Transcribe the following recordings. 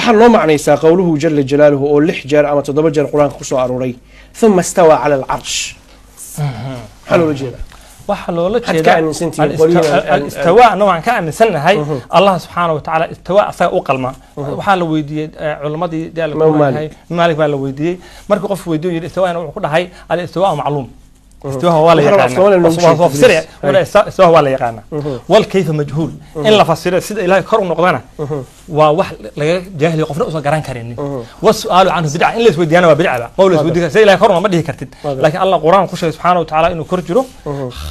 Waxaa noo macnaysaa qowluhu jala jalaaluhu oo lix jeer ama toddoba jeer Qur-aanka kusoo aruuray, "ثم استوى على العرش". Maxaa loola jeedaa? Waxaa loola Maxaad ka jeedaa aaminsantihiin qolyihiin? Alistiwaa annagu waxaan ka aaminsannahay Allah subxaana wa tacaala istiwaa asaga u qalma. Waxaa la weydiiyey culammadii dee alla Imaam ku Maalik. yahay, Maalik baa la weydiiyey. Markii qof weydiiyo yidhi istiwaana, wuxuu ku dhahay: الاستواء معلوم. Istiwaaha waa la Waxaa rabaa yaqaanaa. Soomaaliya noogu Waa sheeg, fasiraya. please. Wala istiwaaha waa la yaqaanaa, والكيف مجهول. In la fasiro sida Ilaahay kor u noqdana waa wax laga jaahiliyo, qofna usan garan karinin. والسؤال عنه بدعة. In la isweydiiyana waa bidcaba, ma la isweydiin sida Ilahay kor ma dhihi kartid. Laakiin Allah Quraan ku sheegay subxaana wa tacaala inuu kor jiro,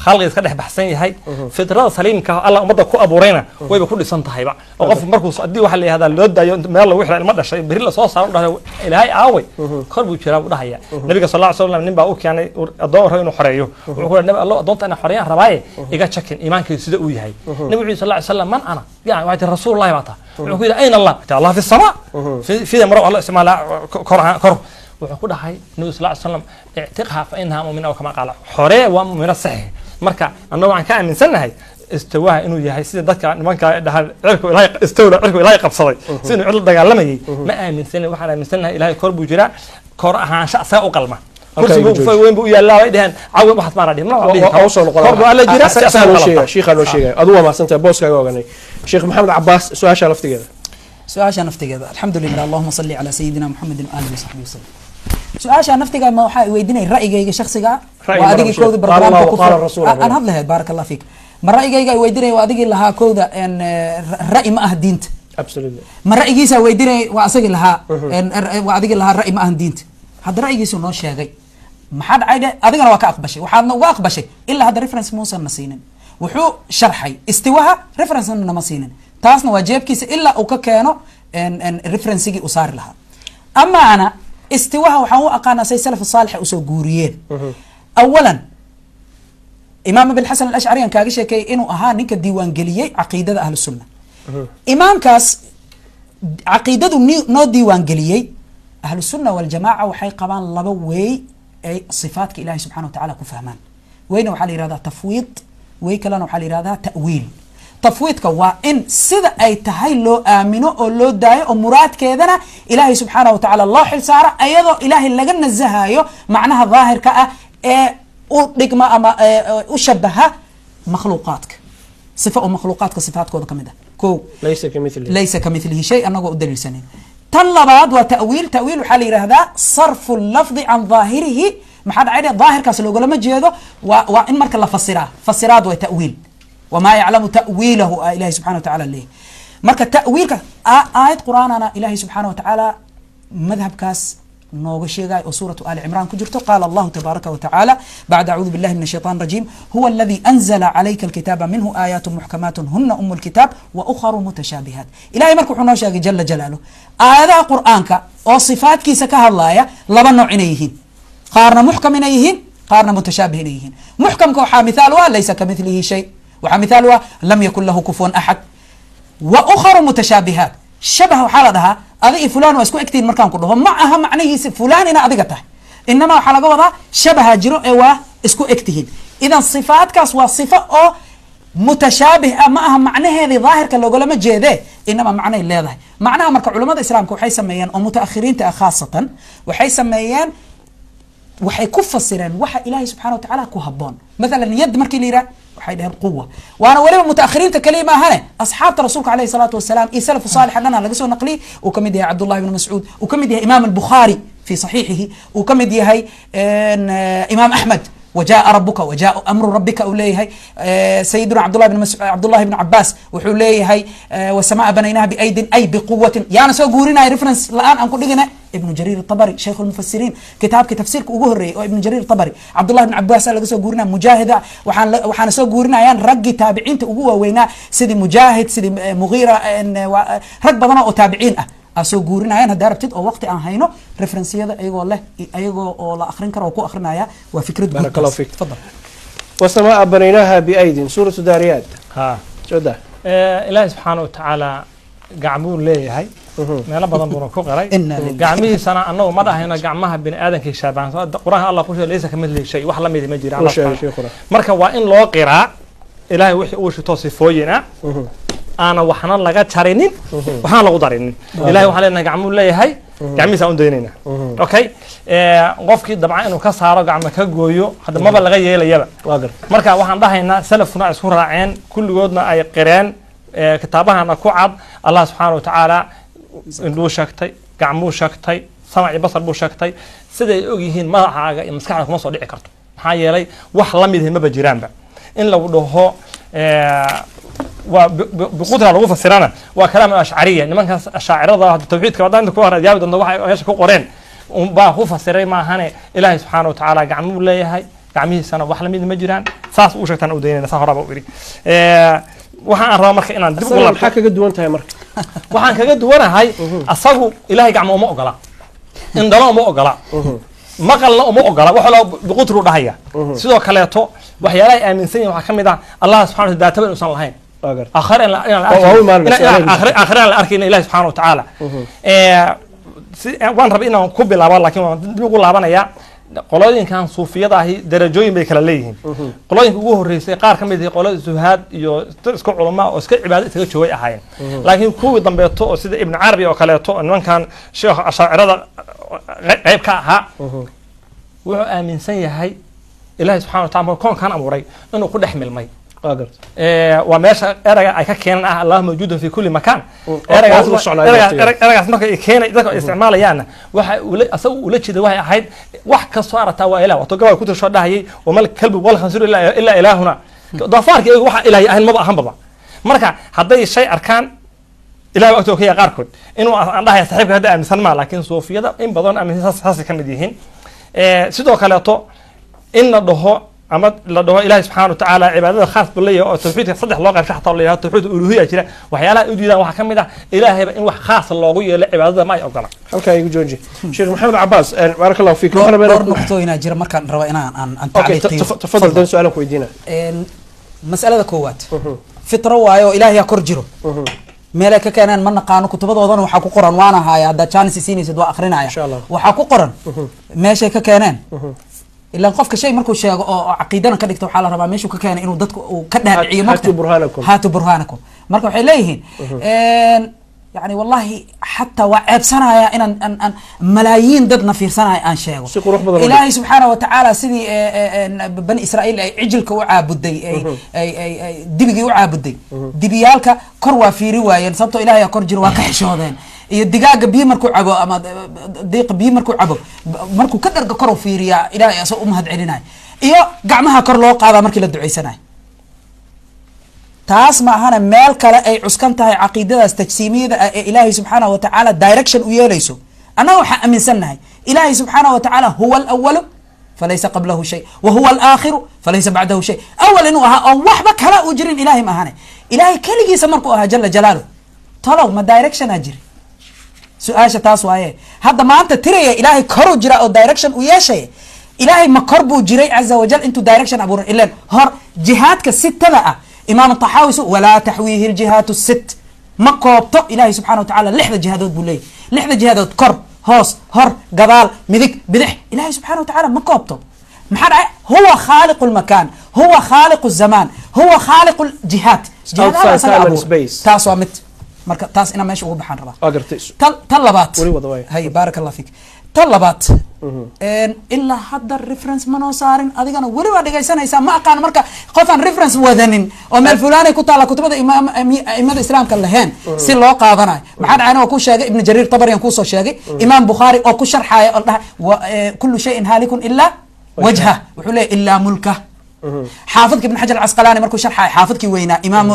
khalqiga iska dhex baxsan yahay. Fitrada saliimka ah Allah ummadda ku abuurayna wayba ku dhisan tahayba, oo qof markuu haddii waxa la yihahdaa loo daayo meel lagu xira, ilmo dhashay berri lasoo saaro, dhahay: "Ilaahay aaway?" "Kor buu jiraa," buu dhahaya. Nabiga sal alla ly slam nin baa u keenay addoon rabo inuu xoreeyo. Wuxuu ku dhahay: "Nabi Allo, addoonta inaan xoreeyaan rabaaye, iga jakin iimaankaydu sida uu yahay." Nabi wuxuu yidhi sal lla ly slam: "من أنا?" Yani waxay tihi: "Rasuulullahi baa taha." Wuxuu ku yidhi: "أين الله?" Ti: "الله في السماء." Fida maro Allah isticmaala kor ahaan kor. Wuxuu ku dhahay nabigu sal ly slam: "اعتقها فإنها مؤمنة أو كما قال." Xoree, waa mu'mino saxiix. Marka annagu waxaan ka aaminsannahay istiwaaha inuu yahay sida dadka nimanka dhahaan cirku Ilaahay istawla, cirku Ilaahay qabsaday, si inuu cid la dagaalamayay. Ma aaminsanin. Waxaan aaminsannahay Ilaahay kor buu jiraa, kor ahaansha asaga u qalma. Halkaa Kursi igu buu jooji. weyn buu u yaallaa bay dheheen. Cawi waxaas maana dhihin, ma dhihi karo. Soo noqon. Kor buu Alla jiraa si asaga Asagaa u noo qalanta. sheegaya, shiikhaa noo sheegaya. Adigu waa mahadsantahay, booskaaga oganay. Sheekh Maxamed Cabaas, su-aasha laftigeeda. Su-aasha naftigeeda, alxamdu lilah, allahuma salli calaa sayidina Muxamedin waaalihi wasaxbihi wasalam. Su-aasha naftiga ma waxaa weydiinay ra'yigayga shaksiga ah? Ra'yi Waa ma adigii rabo, kowda sheekh. barnaamijka قال الله ku وقال الرسول. Aan hadlahay, baaraka Allah fiik. Ma ra'yigayga ay weydiinay? Waa adigii lahaa kowda ra'yi ma ah diinta. Absolutely. Ma ra'yigiisa weydiinay? Waa asagii lahaa waa adigii lahaa ra'yi ma ahan diinta. Hadda ra'yigiisu noo sheegay. Maxaa dhacay dhe? Adigana waa ka aqbashay, waxaadna uga aqbashay ilaa hadda reference muusan na siinin. Wuxuu sharxay istiwaha, reference nama siinin. Taasna waa jeebkiisa ilaa uu ka keeno referencigii uu saari lahaa. Ama ana istiwaha waxaan u aqaanaa say salaf saalixa usoo guuriyeen. Awalan, Imaam Abilxasan Alashcari aan kaaga sheekeeyay inuu ahaa ninka diiwaangeliyey caqiidada Ahlu Sunna. Imaamkaas caqiidadu noo diiwaangeliyey, Ahlu Sunna Waljamaaca waxay qabaan laba weey ay sifaatka Ilahi subxana wa tacala ku fahmaan. Weyna waxaa la yihahdaa tafwiid, wey kalena waxaa la yihahdaa ta'wiil. Tafwiidka waa in sida ay tahay loo aamino oo loo daayo, oo muraadkeedana Ilaahay subxaana wa tacaala loo xil saaro, ayadoo Ilaahay laga nasahayo macnaha daahirka ah ee u dhigma ama u shabaha makhluuqaadka, sifa oo makhluuqaadka sifaadkooda kamid ah ko. ليس كمثله. ليس كمثله شيء, anagoo u daliilsanayn. Tan labaad waa ta'wiil. Ta'wiil waxaa la yidhahdaa صرف اللفظ عن ظاهره. Maxaa dhacay? Daahirkaas loogolama jeedo, waa in marka la fasiraa. Fasiraad waa ta'wiil. وما يعلم تأويله a Ilahi subxana wa tacala leeyahy. Marka ta'wiilka aayad Qur'aanana Ilahi subxaana wa tacaala madhabkaas nooga sheegay oo suuratu Ali Cimraan ku jirto. Qaala Allahu tabaaraka wa tacaala bacda acuudu billahi min ashaytaan rajiim: "هو الذي أنزل عليك الكتاب منه آيات محكمات هن أم الكتاب وأخر متشابهات." Ilahay marka wuxuu noo sheegay jala jalaaluh aayadaha Qur'aanka oo sifaadkiisa ka hadlaaya laba nooc inay yihiin: qaarna muxkam inay yihiin, qaarna mutashaabih inay yihiin. Muxkamka waxaa mithaal u ah "ليس كمثله شيء", waxaa mithaal u ah "لم يكن له كفوا أحد". وأخر متشابهات, shabah waxaa la dhahaa adi iyo fulan waa isku egtihiin. Markaan ku dhaho, ma aha macnihiisi fulan ina adiga tahay, inama waxaa laga wadaa shabaha jiro ee waa isku egtihiin. Idan sifaatkaas waa sifo oo mutashaabih ah, ma aha macnaheedii daahirka loogolama jeede, inama macnay leedahay. Macnaha marka culamada Islaamka waxay sameeyeen, oo mutaakhiriinta ah khaasatan, waxay sameeyeen, waxay ku fasireen waxa Ilaahay subxana wa tacaala ku haboon. Mathalan, yad markii la yidhah, waxay dhaheen quwa. Waana weliba mutaakhiriinta kaliya ma ahane, asxaabta rasuulka alayhi salaatu wasalaam iyo salafu saalix dhana laga soo naqliyey, uu kamid yahay Cabdullahi ibnu Mascuud, uu kamid yahay Imaam Albukhaari fi saxiixihi, uu kamid yahay Imaam Axmed, "وجاء ربك وجاء أمر ربك" uu leeyahay. Sayiduna Cabdullah ibn Mascuud, Cabdullahi ibn Cabaas wuxuu leeyahay: "والسماء بنيناها بأيد أي بقوة". Yaana soo guurinaya reference la-aan aan ku dhigina? Ibnu Jariir Tabari, shaykh lmufasiriin, kitaabkii tafsiirka ugu horreeyey oo Ibnu Jariir Tabari. Cabdullahi ibn Cabaas laga soo guurinaya, Mujaahida waxaana soo guurinayaan raggii taabiciinta ugu waaweynaa, sidii Mujaahid, sidii Mugiira, rag badan oo taabiciin ah aa soo guurinayaan. Haddaa rabtid oo waqti aan hayno, referensiyada ayagoo leh, ayagoo oo la akrin karo oo ku akrinaya, waa fikrad guud. بارك الله taas. فيك. تفضل. والسماء بنيناها بأيد, سورة داريات. Ha. Soo daa. Ilaahi subxaana wa tacaala gacmuu leeyahay, meelo badan buuna ku qiray. Inna lillahi. Gacmihiisana annagu ma dhahayno gacmaha bini aadamkay shaabaan. Qur-aanka Allah ku sheegay: "ليس كمثله شيء", wax la midi ma jira uu Allah sheegay subxaana. Sheekhuna. Marka waa in loo qiraa Ilaahay wixii uu shito sifooyin ah. Aana waxna laga jarinin, waxna lagu darinin. Ilahay waxaan leenahay gacmuu leeyahay, gacmihiisaan u daynaynaa. Okay, qofkii dabcan inuu ka saaro, gacmo ka gooyo, hadda maba laga yeelayaba. Waa gartay. Marka waxaan dhahaynaa salafkuna ay isku raaceen, kulligoodna ay qireen, kitaabahana ku cad, Allah subxaana wa tacaala indhuu sheegtay, gacmuu sheegtay, samac iyo basar buu sheegtay. Siday og yihiin madaxaaga iyo maskaxda kuma soo dhici karto, maxaa yeelay wax la mid maba jiraanba. In lagu dhaho waa biqudra lagu fasirana waa kalaam ashcariya. Nimankaas ashaacirada hadda tawxiidka haddaan inta ku hor yaabi doonto waxay meesha ku qoreen baa ku fasiray maahane. Ilaahay subxaana wa tacaala gacmuu leeyahay, gacmihiisana wax lamid ma jiraan. Saas uu sheegtaan u daynayna, saa horaba u idhi. Waxaan aan rabaa marka inaan dib ugu Asaga laabto. Maxaa kaga duwan tahay marka? Waxaan kaga duwanahay, asagu Ilaahay gacmo uma ogola, indhalo uma ogola, maqalna uma ogola, wax walba biqudru dhahaya. Sidoo kaleeto waxyaalaha ay aaminsan yihin waxaa ka mid ah Allah subxana wa daataba inuusan lahayn. Waa gartay. Aakhire inaan la Waa u imaanaysa, arkin, aakhire aan la arkayna Ilahi subxaana wa tacaala. Waan rabay inaan ku bilaabo, laakiin waan dib ugu laabanayaa. Qolooyinkan suufiyada ahi darajooyin bay kala leeyihiin. Qolooyinka ugu horreysay qaar ka mid ihi qolada zuhaad iyo dad iska culama oo iska cibaado isaga joogay ahaayeen, laakiin kuwii dambeeto oo sida Ibnu Carabi oo kaleeto oo nimankan sheekh ashaacirada qayb ka ahaa, wuxuu aaminsan yahay Ilaahi subxana wa taala markuu koonkan abuuray inuu ku dhex milmay. Waa gartay. Waa meesha erayga ay ka keenan ah "Allah mawjuudun fi kulli makaan". Eraygaas eragaas u socnaa. Eraygaas marka ay keenay dadka ay isticmaalayaanna, waxa ula asagu ula jeeda waxay ahayd wax kastoo aragtaa waa ilaah. Wato gabay ku tirsho dhahayay "wamal kalbu wal khansiru ilaa ilaahuna". Doofaarka iyagu waxa ilaahay ahayn maba ahanbaba. Marka hadday shay arkaan ilaah waa agtooda ka yahay. Qaarkood inuu aan dhahaya saaxiibka hadda aaminsan maa, laakiin suufiyada in badan aaminsan saasay ka mid yihiin. Sidoo kaleeto in la dhaho ama la dhaho Ilaahi subxaana wa tacaala cibaadada khaas buu leeyahay oo tawxiidka saddex loo qaybsho, xataa la yidhahdo tawxiid uluhiya jira, waxyaalaha ay u diidaan waxaa ka mid ah ilaahayba in wax khaas loogu yeelo cibaadada ma ay ogola. Halkaa igu jooji. Sheekh Maxamed Cabaas, baaraka Allahu fiik, waxaan rabaa dhowr inaan nuqtooyinaa jira markaan raba inaan aan okay tacliiqiyo. Tafadal, dan su-aalan ku weydiina. Mas'alada koowaad fitro waayo oo ilaahay yaa kor jiro, meelay ka keeneen ma naqaano. Kutubadoodana waxaa ku qoran, waana haaya, haddaad chance siinaysid waa akrinaya. Insha Allah. Waxaa ku qoran meeshay ka keeneen. Ilaan qofka shay markuu sheego oo caqiidana ka dhigto, waxaa la rabaa meeshuu ka keenay inuu dadku uu ka dhaadhiciyo. Haatu burhaanakum. Haatu burhaanakum. Marka waxay leeyihiin, yani wallahi xataa waa ceebsanaya inaan aan malaayiin dadna fiirsanaya aan sheego. Si qurux badan u dhig. Ilaahay subxaana wa tacaala sidii bani Israa'iil ay cijilka u caabuday, ay dibigii u caabuday, dibiyaalka kor waa fiiri waayeen, sababtoo ilahay aa kor jiro, waa ka xishoodeen. Iyo digaaga biyo markuu cabo ama diiqa biyo markuu cabo, markuu ka dharga kor u fiiriyaa, ilaahay asagoo u mahad celinayo. Iyo gacmaha kor loo qaadaa markii la duceysanayo. Taas ma ahana meel kale ay cuskan tahay caqiidadaas tajsiimiyada ah ee ilaahay subxaanahu wa tacaala direction u yeelayso. Annaga waxaan aaminsannahay ilaahay subxaanahu wa tacaala huwa alawalu falaysa qablahu shay wa huwa alaakhiru falaysa bacdahu shay. Awal inuu ahaa oon waxba kala u jirin ilaahay ma ahane. Ilaahay keligiisa markuu ahaa jala jalaaluh, talow ma direction aa jiri? Su-aasha taas waaye. Hadda maanta tiraya ilaahay koruu jira oo direction u yeeshaya, ilaahay ma kor buu jiray caza wajal intuu direction abuuray? Ilan hor jihaadka sitada ah, Imaam Taxaawi walaa taxwiihi ljihaat sit, ma koobto. Ilahay subxana wa tacala lixda jihaadood buu leeyahy, lixda jihaadood, kor, hoos, hor, gadaal, midig, bidix, ilahay subxana wa tacala ma koobto. Maxaa dhacay? Huwa khaaliqu lmakaan, huwa khaaliqu zamaan, huwa khaaliqu ljihaad. Outside time and space. Taas waa mid. Marka taas inaan meesha ugu baxaan rabaa. Waa gartay. Tan labaad. Weli wada waay. Hay, baaraka Allah fiik. Tan labaad, ilaa hadda reference ma noo saarin, adigana weli waa dhegaysanaysaa. Ma aqaan marka qof aan reference wadanin oo meel fulaanay ku taala kutubada aimada islaamka lahayn si loo qaadanayo. Maxaa dhacayna waa ku sheegay Ibn Jariir Tabariyan kuusoo sheegay, Imaam Bukhaari oo ku sharxaya oo dhahay kullu shayin haalikun ilaa wajha, wuxuu leeyahy ilaa mulka. Xaafidka Ibn Xajar Alcasqalaani markuu sharxayo, xaafidkii weynaa, imaam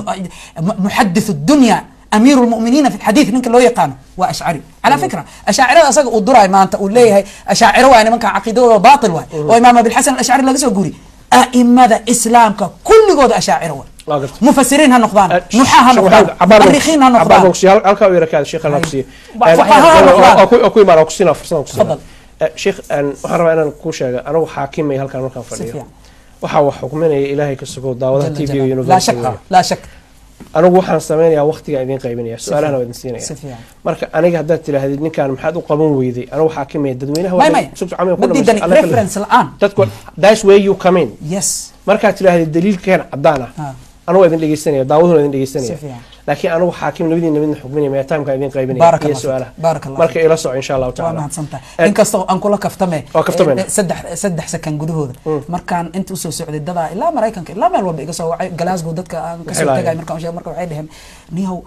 muxadith dunya, amiiru lmuminiina fi lxadiid ninka loo yaqaano, waa ashcari calaa fikra. Ashaacirada asaga uu duraay maanta uu leeyahay ashaaciro waay nimankan, caqiidadooda baatil waay, oo Imaam Abilxasan Alashcari laga soo guuriy, a'imada islaamka kulligooda ashaaciro waay. Waa gartay. Mufasiriin ha noqdaan, nuxaa ha noqdaan, mu'arikhiin ha noqdaan. Halkaa u yarakaada sheekh, halkaa kusiiye. Fuqaha ha noqdaan. Oo ku imaan oo kusiinaa fursad kusiinaa. Tafadal. Sheekh, waxaan rabaa inaan kuu sheega anigu xaakimay halkaan markaan Si fadhiyo fiican. Waxaa wax xukminaya ilaahay ka sugo daawadaha Jalla TV jalaaluhu. Universal. Laa shak, laa shak. Anigu waxaan sameynayaa waqtigaan idin qaybinaya, su-aalahana waa idin siinaya. Si fiican. Marka aniga haddaad tidhaahdid ninkaan maxaad u qaban weyday, anigu xaakimaya dadweynaha may may sugto camil ku ma diidani dhamaysto. Alla kale- reference la-aan. Dadku that's where you come in. Yes. Markaad tidhaahdid daliilkeen caddaan ah, Ah. anigu waa idin dhegeysanaya, daawaduna waa idin dhegeysanaya. Si fiican. Laakiin anigu xaakim labadiina midna xukminaya maya, timeka idin qaybinaya Baaraka iyo Allah fiik. su-aalaha. Baaraka Allah. Marka ila soco, insha Allahu Waa tacaala. mahadsantahay, inkastoo aan kula kaftame. Waa kaftamayna. 3 sakan gudahooda markaan inta usoo socday, dadaa ilaa Maraykanka ilaa meel walba iga soo wacay, Glasgow dadka aan kasoo Waxay tagay lahaayeen. Markaan u sheegay, marka waxay dhaheen, "Nihow,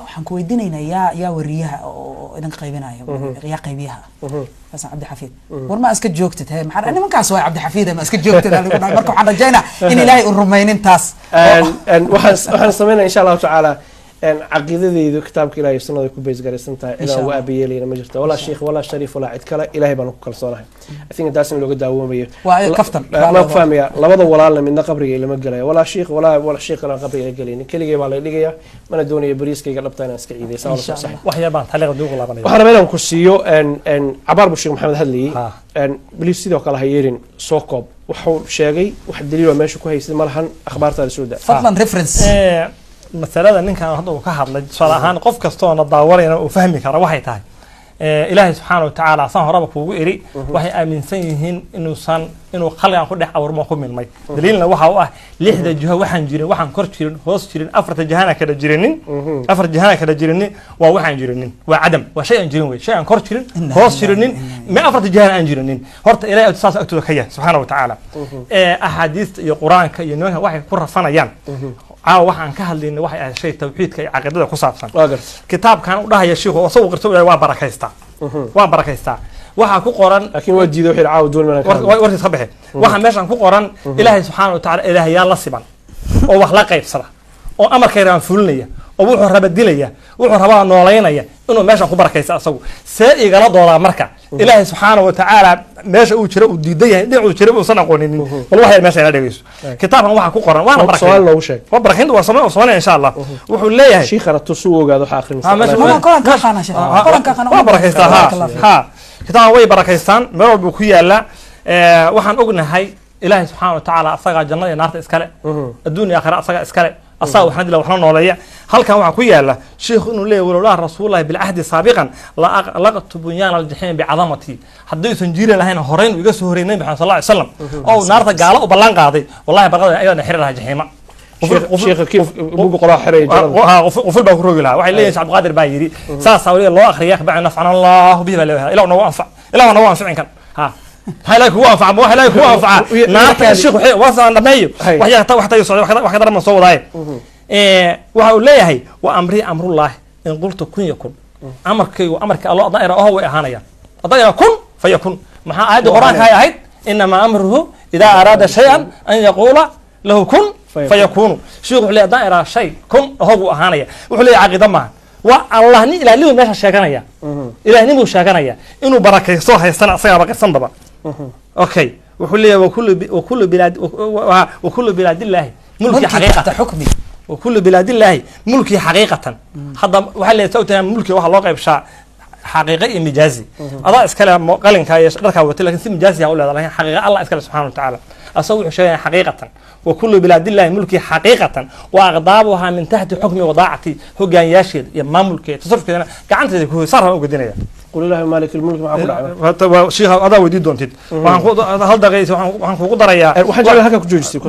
waxaan ku weydiinaynaa yaa wariyaha oo idin qaybinayo, yaa qaybiyaha?" Xasan Cabdixafiid. "War ma iska joogtid? He, maxaa nimankaas waay Cabdixafiid, ma iska joogtid?" Aa lagu dhahay. Marka waxaan rajaynaa in Ilaahay uu rumaynin taas. Waxaan sameynaya, insha Allahu tacaala, caqiidadeydu kitaabka Ilahay iyo sunnada ku base garaysan tahay. Insha Cidaan uga Allah. aabayeelayna ma jirto, walaa sheikh, walaa shariif, walaa cid kale. Ilahay baan ku kalsoonahay. I think taas in looga daawoomayo. Waa kaftan. Ma ku fahmaya, labada walaalna midna qabriga ilama gelaya, walaa sheikh walaa sheikh kalena qabriga ila gelaynin. Keligay baa la dhigaya, mana doonaya bariiskayga dhabta inaan iska ciiday saa wala Insha soo saxay. Allah. Wax yar baan taliiqa duugu laabanaya. Waxaan rabaa inaan ku siiyo cabaar buu Sheekh Maxamed hadlayay. Ha. Please, sidoo kale ha yeelin, soo koob wuxuu sheegay. Wax daliil oo meesha ku haysid ma lahan, akhbaartaada soo da. Fadlan, reference. Masalada ninkan hadda uu ka hadlay, tusaale ahaan, qof kastoo na daawanayana uu fahmi kara waxay tahay, Ilaahay subxaana watacaala, saan horeba kuugu iri, waxay aaminsan yihiin inuusan inuu khalqigan ku dhex abuurmo, ku milmay. Daliilna waxa u ah lixda jiho waxaan jirin, waxaan kor jirin, hoos jirin, afarta jihana kala jirinin, afar jihana kala jirinin. Waa waxaan jirinin, waa cadam, waa shay aan jirin wey, shay aan kor jirin, Inna hoos lillahi jirinin, wa inna ma afarta jihana aan jirinin. Horta Ilahay saas agtooda ka yahay subxaana wa tacaala. Axaadiista iyo Qur-aanka iyo nimanka waxay ku rafanayaan caawa waxaan ka hadlayna waxay ahayd shay tawxiidka iyo caqiidada ku saabsan. Waa garta. Kitaabkan u dhahaya shiikhu oo isagu qirto, waa barakaystaa, waa barakaystaa, waxaa ku qoran. Laakiin waa diiday, wuxuu yidhi caawa doon manaan ka hadlo. Warkiis ka bixe. Waxaa meeshan ku qoran Ilaahay subxaana wa tacaala ilaahayaa la siban oo wax la qaybsada oo amarkay rabaan fulinaya oo wuxuu raba dilaya, wuxuu rabaa noolaynaya, inuu meeshan ku barakaysta asagu. See igala doodaa marka Ilaahay subxaana wa tacaala meesha uu jiro uu diidan yahay, dhinacuu jiro uusan aqooninin? Bal waxay meesha ila dhegeyso, kitaabkan waxaa ku qoran waana Soomaali barakayn. loogu sheeg. Waa barakaynta, waa Soomaaliya, insha Allah. Wuxuu leeyahay Shiikhana tusuu ogaado waxa akhrinaysa. Qoran ka aqaana, sheekh. Qoran ka aqaana. Waa barakaystaa. Barakallah Ha. fiik. Ha, kitaabkan way barakaystaan, meel walbuu ku yaalaa. Waxaan ognahay Ilaahay subxaana wa tacaala asagaa jannada iyo naarta iskale, adduun iyo aakhira asagaa iskale, asaga waxna dila, waxna nooleeya. Halkan waxaa ku yaala sheikhu inuu leeyahy, "Walowlaa rasuulullahi bilcahdi saabiqan la aqlaqtu bunyaana aljaxiim bicadamatii." Haddaysan jiri lahayn horeyn uu iga soo horreeyay Nabi Maxamed sal ly slam oo uu naarta gaalo u ballan qaaday, wallahi barqada ayadana xiri lahaa jaxiima. Sheekha kiif bugu qoraa xiraya jannada. Ha, quful baa ku rogi lahaa. Waxay leeyihin Cabdiqaadir baa yidhi saasaa weliba loo akhriya, kabacdi "nafcana Allahu bihi" baa leeyahay. Ilah nagu anfac, Ilah waa nagu anficin kan. Ha, maxaa Ilahay kugu anfaca? Ma waxa Ilahay kugu anfaca naarta? Sheekh waxay waasaan dhameeyo. Hay. Wax yar wax tayo socda, wax ka daran baan soo wadaaye. Waxa uu leeyahay, "Wa amrii amrullaahi in qultu kun yakun." Amarkaygu amarka Allo, haddaan ira oho way ahaanayaan, haddaan ira kun fayakun. Maxaa aayadda Qur-aanka ay ahayd? "Inamaa amruhu idaa araada shay-an an yaquula lahu kun fayakun. Fayakunu." Sheekhu wuxuu leeyahay, haddaan iraa shay kun oho buu ahaanaya. Wuxuu leeyahay caqiida maaha, waa Allah nin ilaahnimu meesha sheeganaya, ilaahnimu sheeganaya inuu barakaysto haystana asagaaba qirsanbaba. Okay, wuxuu leeyahay, "Wakulu bilaadillaahi mulki mulki xaqiiqatan taxta xukmi." "Wakulu bilaadillaahi mulki xaqiiqatan." Hadda waxaa leeyahay sawtahay mulki waxaa loo qaybshaa xaqiiqo iyo mijaazi. Adaa iskale qalinka iyo dharkaa watay, lakin si mijaazi u leedahay, lakin xaqiiqa Allah iskale subxana wa tacaala. Asagu wuxuu sheegaya xaqiiqatan, "Wakulu bilaadillahi mulki xaqiiqatan wa aqdaabuhaa min taxti xukmi wadaacati." Hogaanyaasheeda iyo maamulkeeda, tasarufkeedana gacanteeda ku saa rabaan u gedinaya. "Qul illaahi maalik almulk" maxaa ku dhacay? Hata waa shiikha adaa weydii doontid. Waxaan ku hal daqiiqo waxaan kugu darayaa. Waxaan jeclahay halkaa ku joojisay.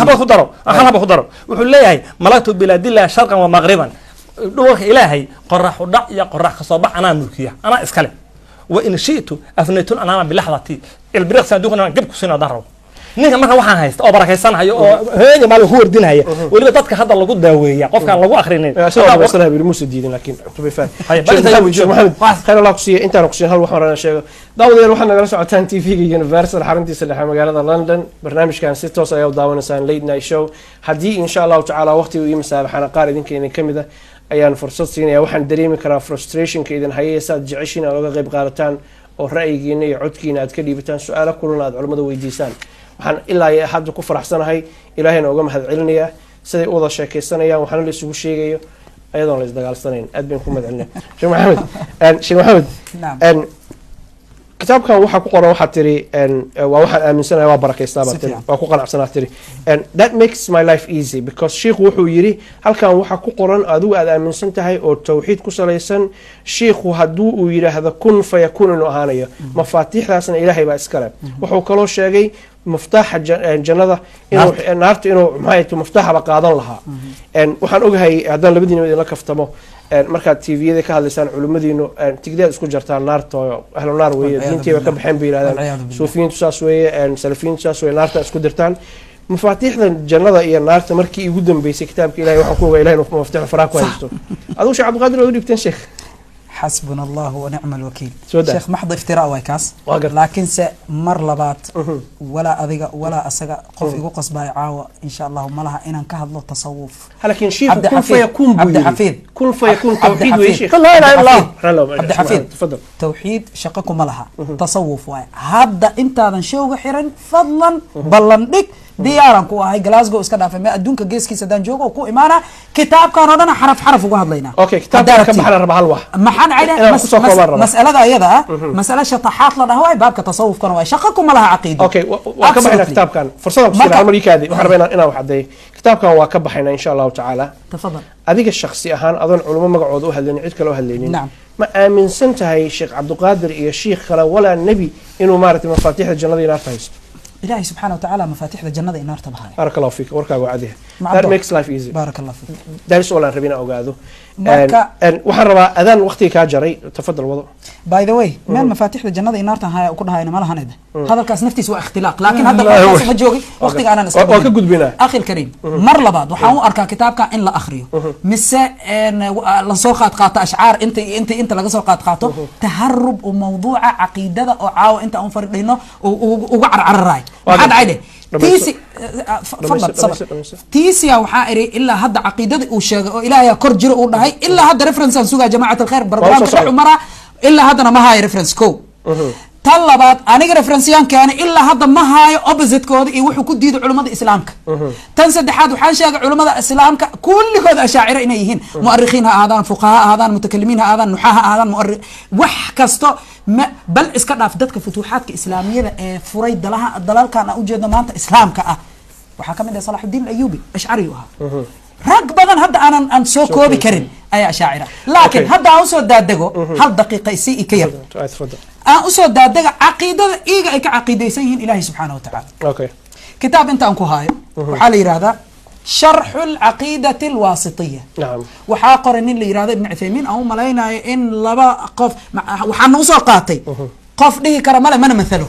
Haba ku daro, hal haba ku daro. Wuxuu leeyahay, "Malaktu bilaadillahi sharqan wa maqriban." Dhulka Ilaahay qorax u dhac iyo qorax kasoo bax anaa mulkiya, anaa iskale. "Wa in shi'tu afnaytun anaama bilaxdati." Ilbiriqsi adduunka inaan gab ku siino haddaan rabo. Ninka marka waxaan haysta oo barakaysanayo oo hooyada maalin ku wardinaya, weliba dadka hadda lagu daaweeya qofkaan lagu akhrinin. Sidoo kale wasalaha biri muuse diidin, laakiin cutubay faan. Haya, Sheekh Maxamed, Sheekh Maxamed, Wax- khayr Allah ku siiya. Intaan ku siin hal waxaan rabaa inaan sheego. Daawadayaal, waxaad nagala socotaan TV-ga Universal xaruntiisa dhexe magaalada London. Barnaamijkan si toos ayaa u daawanaysaan, Late Night Show. Haddii insha Allahu tacaala waqtiga ii masaabaxana, qaar idinka idin ka mid ah ayaan fursad siinaya. Waxaan dareemi karaa frustrationka idin hayay, saad jeceshiin aad uga qayb qaadataan oo ra'yigiina iyo codkiina aad ka dhiibataan, su-aalo kulana aad culimmada weydiisaan. Waxaan ilaa iyo hadda ku faraxsanahay, Ilaahayna uga mahad celinayaa siday u wada sheekaysanayaan, waxaana la isugu sheegayo ayadoon la isdagaalsanayn. Aad bayn ku mahad celinaya Sheekh Maxamed. Sheekh Maxamed, Naam. Kitaabkan waxaa ku qoran, waxaad tiri waa waxaan aaminsanahay, waa barakaystaa baad Si tiri, fiican. waa ku qanacsanaa tiri. And that makes my life easy because shiikhu wuxuu yiri, halkan waxaa ku qoran adigu aad aaminsan tahay oo tawxiid ku salaysan, shiikhu hadduu uu yidhaahdo kun fayakun inuu ahaanayo, mafaatiixdaasna Ilaahay baa iskale. Wuxuu kaloo sheegay Muftaaxa jannada inuu, naarta inuu, maxay tahay, muftaaxaba qaadan lahaa. Waxaan ogahay haddaan labadiina idinla kaftamo, markaad TV-yada ka hadlaysaan culimmadiinu tigdaad isku jartaan, naarta oo ahlu naar weeye, والعياذ diintiiba ka بالله. baxeen bay yidhahdaan. والعياذ بالله. Suufiyiintu saas weeye, salafiyiintu saas weeye, naarta isku dirtaan. Mafaatiixda jannada iyo naarta markii igu dambeysay kitaabka Ilahay waxaan ku ogaa Ilahay inuu mafaatiixda faraha ku haysto. Adigu, Sheekh Cabdiqaadir, waad u dhiibteen sheekh. حسبنا الله ونعم الوكيل. Soo daa. Sheekh, maxd iftiraa waay kaas. Waa gartay. Laakiinse mar labaad, walaa adiga walaa asaga qof igu qasbaayo caawa insha Allahu malaha inaan ka hadlo tasawuf. Laakiin shiikhu عبد kun حفيظ. fayakuun buu عبد yidhi. حفيظ. Kun fayakuun عبد tawxiid weeye. حفيظ. Sheekh, laa ilaha illa Allah. عبد حفيظ. تفضل. Tawxiid shaqo kuma laha, tasawuf waay. Hadda intaadan showga xiran, fadlan ballan dhig, diyaaran ku ahay. Glasgow iska dhaafay, me adduunka geeskiisa haddaan joogo oo ku imaana, kitaabkan oo dhan xaraf xaraf uga hadlaynaa. Okay, kitaabkan ka baxana raba hal wax maxaan cayna inaan kusoo koobaan rabaa. Mas'alada ayada ah mas'ala shataxaat la dhaho waay, baabka tasawufkana waay, shaqo kuma laha caqiido. Okay, waan ka baxaynaa Absolutely. kitaabkan. Fursadaan ku siina hal mar ii kaadi. Waxaan rabaa inaan wax caddeeyo. Kitaabkan waa ka baxaynaa insha Allahu tacaala. تفضل. Adiga shakhsi ahaan, adoon culimo magacooda u hadlaynin, cid kale u hadlaynin, نعم. ma aaminsan tahay Sheekh Cabdiqaadir iyo shiikh kale walaa nebi inuu maaragtay mafaatiixda jannada iyo naarta haysto? Ilaahay subxaana wa tacaala mafaatixda jannada iyo naarta bahaya. Baaraka Allahu fiik, warkaagu cadiha. Macdo. That makes life easy. بارك الله فيك. That is all aan rabin inaan ogaado. Marka Waxaan rabaa adaan waqtiga kaa jaray, tafadal, wado. By the way, meel mafaatixda jannada iyo naartan haya ku dhahayna ma lahanayda. Hadalkaas naftiis waa ikhtilaaq, laakiin hadda qofkaas ma joogi waqtiga aanan iska Waa ka gudbinaa. أخي الكريم, mar labaad waxaan u arkaa kitaabka in la akhriyo mise lasoo qaad qaato ashcaar inta inta inta laga soo qaad qaato, taharub u mawduuca caqiidada oo caawa inta aan fardhino uga carcararaay. Waa maxaa dhacay dheh? Dhamayso. Tiisi fadlan. Dhamayso, sabr. Dhamayso. Tiisiya waxaa iri ilaa hadda caqiidada uu sheegay oo Ilaahay kor jiro uu dhahay, ilaa hadda reference aan sugaa. Jamacat alkhair, barnaamijka socda. dhex maraa, ilaa haddana ma haayo reference. Ko tan labaad, aniga referenceyaan keenay, ilaa hadda ma haayo oppositekooda iyo wuxuu ku diiday culimmada Islaamka. Tan saddexaad, waxaan sheegay culimmada Islaamka kulligood ashaaciro inay yihiin, mu'arikhiin ha ahaadaan, fuqaha ha ahaadaan, mutakalimiin ha ahaadaan, nuxaa ha ahaadaan, mu'arri wax kasto ma bal iska dhaaf dadka futuuxaadka Islaamiyada ee furay dalaha dalalkan aan ujeedno maanta Islaamka ah. Waxaa ka mid ah Salaxudiin Alayubi, ashcari u ahaa. Rag badan hadda aanan aan soo koobi karin ayaa ashaacira, laakiin hadda aan usoo daadego, hal daqiiqa isi i ka yar. Tafadal. Aan usoo daadega caqiidada iiga ay ka caqiidaysan yihiin Ilaahay subxaana wa tacaala. Kitaab inta aan ku haayo waxaa la yidhahdaa Sharxu Alcaqiidati Alwaasitiya. Waxaa qoray nin la yidhahdo Ibn Cuthaymiin. Aan u malaynayo in laba qof waxaana usoo qaatay qof dhihi kara male mana mathalo.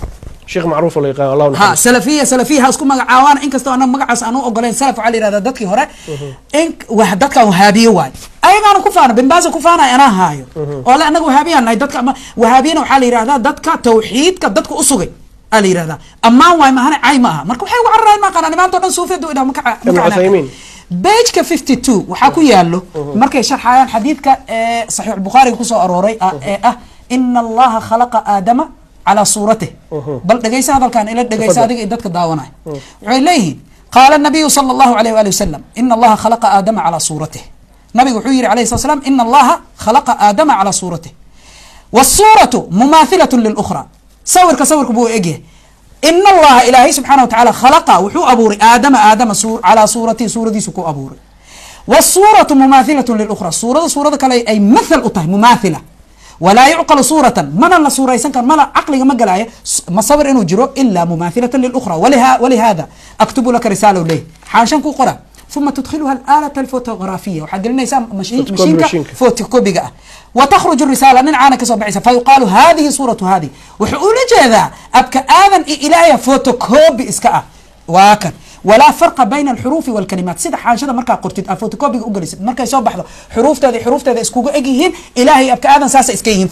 Sheekh macruuf oo la yaqaan, Allah ha naxariisto. Salafiya, salafiya ha isku magacaabaan, inkastoo annaga magacaas aan u ogoleyn. Salaf waxaa la yihahdaa dadkii hore in dadkan wahaabiye waay, ayagaana ku faana. Bin Baasa ku faanay anaa haayo oo le annaga wahaabiyaan nahay. Dadka ama wahaabiyana waxaa la yihahdaa dadka tawxiidka dadka u sugay aa la yihahdaa. Ammaan waay, maahane cay ma aha. Marka waxay ugu cararayaan ma aqaanaa, maanta o dhan suufiyadu idhaa maka. Ibn Cuthaymiin. Pageka 52 waxaa ku yaalo markay sharxayaan xadiidka ee Saxiix Bukhaariga kusoo arooray ee ah "ina Allaha khalaqa Aadama calaa suuratih". Bal dhegaysa hadalkan, ila dhegaysa. تفضل. Adiga iyo dadka daawanaya, waxay leeyihiin: qaala nabiyu sala Allahu alayh waali wasalam, "ina Allaha khalaqa Aadama calaa suuratih". Nabigu wuxuu yihi alayhi salatu slam, "ina Allaha khalaqa Aadama calaa suuratih والصورة مماثلة للأخرى". Sawirka sawirka buu egyahay. "إن الله", Ilaahay subxaana watacaala, "خلق", wuxuu abuuray, "آدم", Aadama, "على صورته", suuradiisu ku abuuray. "والصورة مماثلة للأخرى", suurada suurada kale ay mathal u tahay, مماثلة. "ولا يعقل صورة", mana la suuraysan karo, mana caqliga ma galaayo ma sawir inuu jiro "إلا مماثلة للأخرى". "ولهذا أكتب لك رسالة" leh xaanshan ku qora. "ثم تدخلها الآلة الفوتوغرافية", waxaad gelinaysaa Photocopy mashiinka mashiinka. Fotokobiga ah. "وتخرج الرسالة", dhinacaana kasoo baxaysa. "فيقال هذه صورة هذه". Wuxuu ula jeedaa abka aadan iyo Ilaahaya photocopy iska ah waa kan. "ولا فرق بين الحروف والكلمات". Sida xaanshada markaa qortid aad photocopiga u gelisid, markay soo baxdo xuruufteeda iyo xuruufteeda iskugu eg yihiin, Ilaahay abka aadan saasa iska yihiin.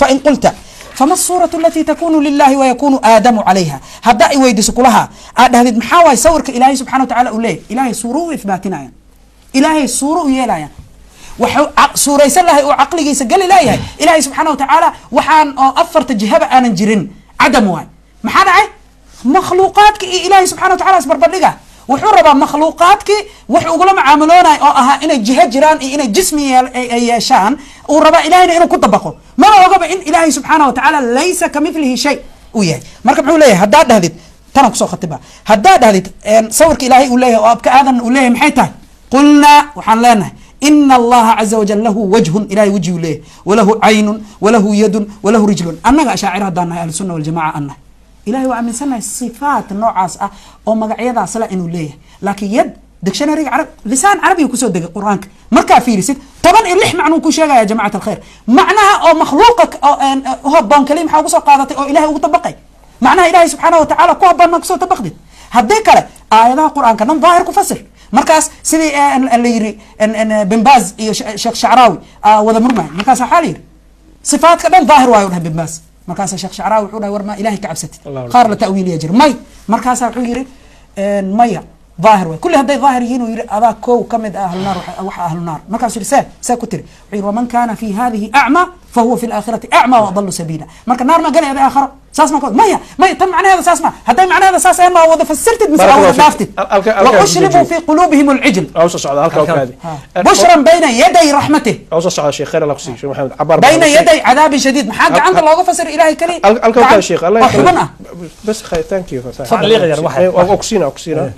"فإن قلت فما الصورة التي تكون لله ويكون آدم عليها?" Hadda ay weydiiso kulaha aad dhahdid maxaa waay sawirka Ilaahay subxana wa tacaala uu leeyahy, Ilaahay suuro u ithbaatinaya, Ilaahay suuro u yeelaya, waxuu suuraysan lahay oo caqligiisa geli leeyahay Ilaahay subxaana wa tacaala waxaan oo afarta jihaba aanan jirin, cadam waay. Maxaa dhacay? Makhluuqaadka iyo Ilaahay subxana wa tacala isbarbardhiga. Wuxuu rabaa makhluuqaadkii wax ugula macaamaloonay oo ahaa inay jiho jiraan iyo inay jismi ay yeeshaan uu rabaa Ilahayna inuu ku dabaqo. Mana ogaba in Ilaahay subxaana wa tacaala "ليس كمثله شيء" uu yahay. Marka muxuu leeyahay haddaad dhahdid tanaan kusoo khatiba, haddaad dhahdid sawirka Ilaahay uu leeyahay oo abka aadan uu leeyahay maxay tahay? قلنا, waxaan leenahay, "إن الله عز وجل له وجه", Ilahay wejigu leeyahay, "وله عين وله يد وله رجل". Annaga ashaacira haddaan nahay, Ahlusunna Waljamaca an nahay. Ilahay waa aaminsanahay sifaat noocaas ah oo magacyadaas la inuu leeyahay, laakiin yad dictionary carab, lisaan carabiga kusoo degay Qur-aanka, markaa fiirisid 16 macnuu ku sheegaya. Jamacat alkhayr, macnaha oo makhluuqa oo u habboon kaliya maxaa ugu soo qaadatay oo Ilahay ugu dabaqay? Macnaha Ilahay subxaanahu watacaala ku habboon maa kusoo dabaqdid? Haddii kale aayadaha Qur-aanka dhan daahir ku fasir. Markaas sidii la yiri Bin Baaz iyo Sheekh Shacraawi wada murmay, markaas waxaa la yiri sifaadka dhan daahir waayo dhahay Bin Baaz. Markaasa Sheekh Shacraawi wuxuu dhahay, war ma Ilahay ka cabsatid, qaar la ta'wiiliya jira may. Markaasa wuxuu yiri, maya, daahir waay kulli. Hadday daahir yihiin, uu yiri, adaa kow ka mid ah ahlunaar, waxa ahlunaar. Markaasuu yiri, see ku tiri? Wuxuu yiri, waman kana fi hadihi acma fahuwa fi laakhirati acma wa adallu sabiila. Marka naar ma galay ada aakharo? Saas ma maya, maya, tan macnaheeda saas ma. Hadday macnaheeda saas ahayn, ma wada fasirtid mise aa wada dhaaftid? Wa ushribuu fi quluubihim alcijl. Soo socda halka kaadi. Bushran bayna yaday raxmatih. Soo socda, sheekh, khayr Allah ku siiyo, Sheekh Maxamed Cabaar. Bayna yaday cadaabin shadiid, maxaa gacanta looga fasira Ilahay kaliya halka kaadi, sheekh, Allah oo xubin ah? Bas khayr, thank you. Tacliiq yar waxa. Ku siina, ku siina.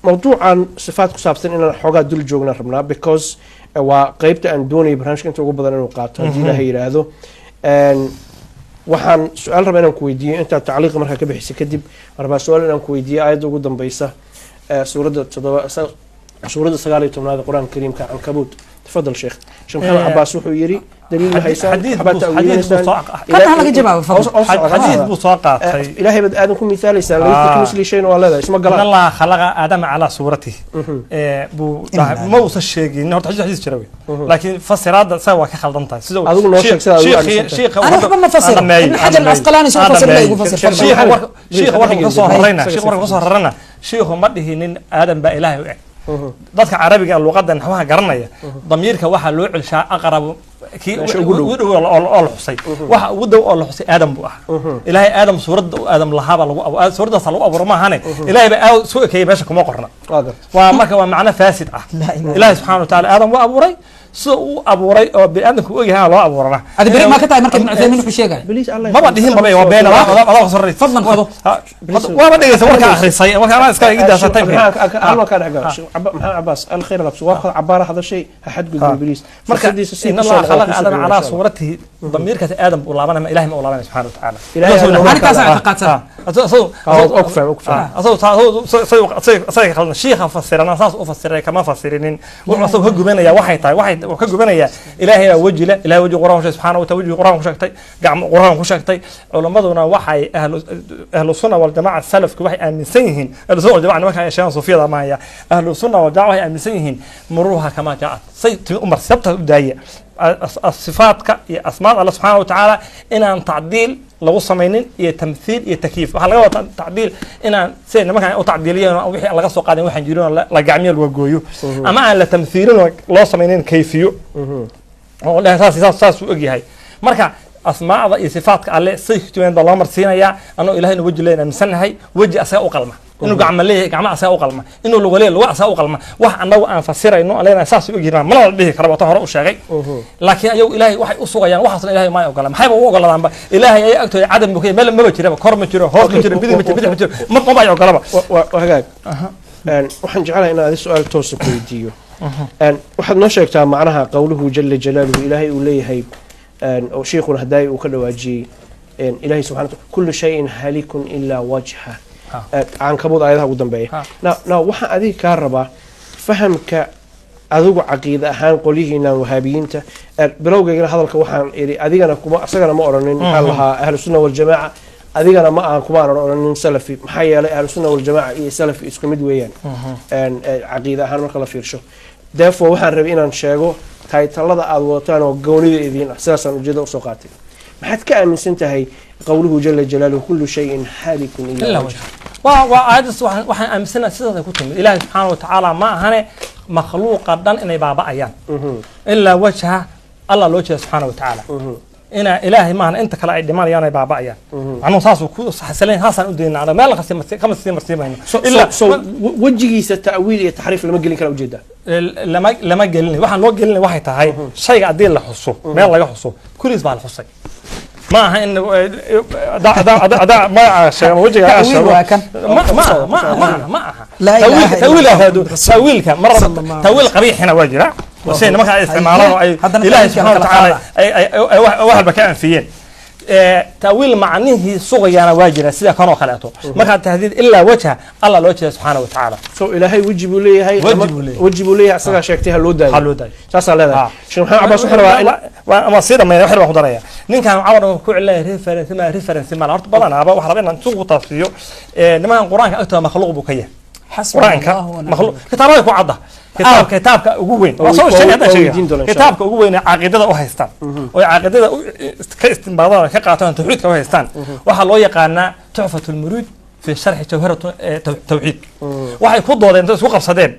Mawduucan sifaat ku saabsan inaan xoogaa dul joogna rabnaa, because waa qeybta aan doonaya barnaamijka inta ugu badan inuu qaato, haddii Ilaahay yidhaahdo. Waxaan su-aal rabaa inaan ku weydiiyo intaad tacliiqa markaa ka bixisa kadib. Rabaa su-aal inaan ku weydiiyo aayadda ugu dambeysa suuradda toddoba, suuradda 19aad ee Qur-aanka Kariimka, Cankabuut. Tafadal, sheekh. Sheekh Maxamed Cabaas wuxuu yiri daliil ma haysaan, waxbaad ta'wiilinaysaan. Kan ha laga jawaabo, fadlan. Xadiid buu soo qaatay. Ilaahay baad aadan ku misaalaysaan, laysa kamithlihi shayna waa leedahay, isma in galaan. Allaha khalaqa Aadama calaa suuratihi buu dhahay, ma uusan sheegin horta xadiis jira wey, laakiin fasiraadda isaga waa ka khaldan tahay sida Adigu noo sheeg sida adigu aaminsan tahay. Shiikha Ana waxba ma fasiro. Ibn Xajar al-Asqalaani soo fasir la igu fasir, fadlan. Shiikha warka ka soo rarayna, shiikha warka ka soo rarana, shiikhu ma dhihinin Aadam baa Ilaahay u eg. Dadka carabiga luqadda naxwaha garanaya, damiirka waxaa loo celshaa aqrabu kii meesha ugu dhow. Ugu dhow oo la xusay. Waxa ugu dhow oo la xusay Aadam buu ahaa. Ilaahay Aadam suuradda uu Aadam lahaabaa lagu suuraddaasa lagu abuuro, maahane Ilaahay baa aad soo ekeeyey meesha kuma qorna. Waa garta. Waa marka waa macno faasid ah. Laa ilaaha. Ilaahay subxaana wa tacaala Aadam waa abuuray sida uu abuuray oo biniaadamku u ogyahay loo abuurana. Adi beri ma ka tahay marka Ibn Cuthaymiin wuxuu sheegaya? Please, Allah. Maba dhihin baba, waa been adaa soo raray. Fadlan qabo. Waaba dhegeysa warka akhrisay marka anaa iska iga daasa time. Hal waa kaa dhex gala. Sheekh Maxamed Cabaas, alkhayr labs waa cabaara hadashay, ha xadgudbin please. Marka fursadiisa sii in kusoo Allaha noqon, khalaqa kusoo Aadama noqon, calaa insha Allah. suuratihi, damiirkaas Aadam buu laabanaya, ma Ilahay ma u laabanaya subxaana wa tacaala. Ilaahay Aadam Arrintaas aan ictiqaadsan. Oo ku fahmay, oo ku fahmay. Asaga khaldan, shiikha fasirana saas u fasiray kama fasirinin. Wuxuu asagu ka gubanaya waxay tahay, waxay wuxuu ka gubanayaa Ilaahay baa weji leh. Ilaahay weji Qur'aan ku sheegtay subxaana wa taala, weji Qur'aan ku sheegtay, gacmo Qur'aan ku sheegtay. Culimmaduna waxay ahlu sunna wal jamaaca, salafku waxay aaminsan yihiin, ahlu sunna wal jamaaca nimanka ay sheegaan suufiyada maaya, ahlu sunna wal jamaaca waxay aaminsan yihiin muruha kama jaat say timi umar sabta u daaya sifaadka iyo asmaada Alla subxaana wa tacaala, inaan tacdiil lagu samaynin iyo tamthiil iyo takyiif. Waxaa laga wadaa tacdiil inaan sida nimankan u tacdiiliyeen oo wixii aan laga soo qaadin waxaan jirin oo la gacmiyo laga gooyo, ama aan la tamthiilin oo loo samaynin kayfiyo oo leh saas saas saas uu ogyahay. Marka asmaacda iyo sifaadka Alle say ku timeen baa loo marsiinayaa. Anoo Ilahay inuu weji leeyahay aaminsannahay, weji asaga u qalma, inuu gacmo leeyahay, gacmo asaga u qalma, inuu lugo leeyahay, lugo asaga u qalma. Wax annagu aan fasirayno aan leenahay saas u ogyihiin mana la dhihi karo, waa tan hore u sheegay. Laakiin ayagu Ilaahay waxay u sugayaan waxaasna Ilaahay ma ogola. Maxayba u ogolaadaanba? Ilaahay ay agtooda cadam buu ka yahay, meel maba jiraba, kor ma jiro, hoos ma jiro, bidig ma jiro, bidix ma jiro, maba ay ogolaba. Waa hagaag. Waxaan jeclahay inaan adi su-aal toosa ku weydiiyo. Waxaad noo sheegtaa macnaha qowluhu jala jalaaluhu, Ilaahay uu leeyahay, oo shiikhuna hadaay uu ka dhawaajiyey, Ilaahay subxana wataala, kullu shayin halikun ilaa wajha. Cankabuud aayadaha ugu dambeeya. Now waxaan adiga kaa rabaa fahamka adigu caqiide ahaan qolyihiinaan wahaabiyiinta. Bilowgaygana hadalka waxaan idhi adigana kuma isagana ma odhanin maxaa lahaa ahlu sunna waljamaaca, adigana ma aan kuma aanan odhanin salafi, maxaa yeelay ahlu sunna waljamaaca iyo salafi isku mid weeyaan caqiide ahaan marka la fiirsho. Therefore waxaan rabay inaan sheego taytalada aad wadataan oo goonida idiin ah, sidaasaan ujeeda usoo qaatay. Maxaad ka aaminsan tahay qowluhu jala jalaaluhu kullu shayin haalikun ilaa ilaa wajha? Wajha waa aayaddaas. Waxaan aaminsanahay sidaas ay ku timid Ilaahay subxaana wa tacaala, ma ahane makhluuqa dhan inay baaba'ayaan ilaa wajha Allah loo jeeda subxaana wa tacaala, ina Ilaahay maahan inta kale ay dhimanayaan, ay baaba'ayaan. Macnuhu saasuu ku xasilayn, saasaan u daynaa, meel kasi kama sii marsiimayno. So wejigiisa ta'wiil iyo taxriif lama gelin kara ujeedaa? Lama gelinayo. Waxaan loo gelinay waxay tahay shayga haddii la xuso, meel laga xuso, kulliis baa la xusay. Ma aha in adaa magaca sheego ama wejiga Ta'wiil sheego. Waa kan. Ma aha. Laa ilaaha illa tawiil Allah, ahaado Muhammad tawiilka mar sallallahu alayhi tawiil qabiixina waa jira oo siday nimanka ay isticmaalaan oo ay Haddana Ilaahay ta'wiilka subxaana la wa tacaala kala ay wax walba ka anfiyeen. Taawiil macnihii sugayaana waa jira, sida kanoo kaleeto. Markaad tahdiid ilaa wajha Allah loo jeeda subxaana wa tacaala. So Ilaahay weji buu leeyahay. Weji buu leeyahay. Weji buu leeyahay, asagaa sheegtay, ha loo daayo. Ha loo daayo. Saasaa leedahay. Sheekh Maxamed Cabaas, waxaan rabaa in Ama sii dhameeya, wax yar baan ku daraya. Ninkan cawar ku celinaya reference ma reference ma horta badanaaba waxaa rabaa inaan suuq ku taabsiiyo. Nimankan Qur-aanka agtooda makhluuq buu ka yahay. Xasbuna Qur-aanka Allahu wa nicma makhluuq kitaabada ku cadda, kitaabka ugu weyn waa soo sheegay hadda waa sheegay. weydiin doonaa, insha Kitaabka ugu weyn ee caqiidada u haystaan oo caqiidada ka istinbaadaan oo ka qaataan, tawxiidka u haystaan, waxaa loo yaqaanaa Tuxfat lmuriid fi sharxi jawharat tawxiid. Waxay ku doodeen intay isku qabsadeen,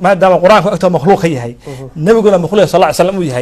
maadaama Qur-aanku agtoo makhluuq ka yahay, nabiguna makhluuq sal ly slam uu yahay.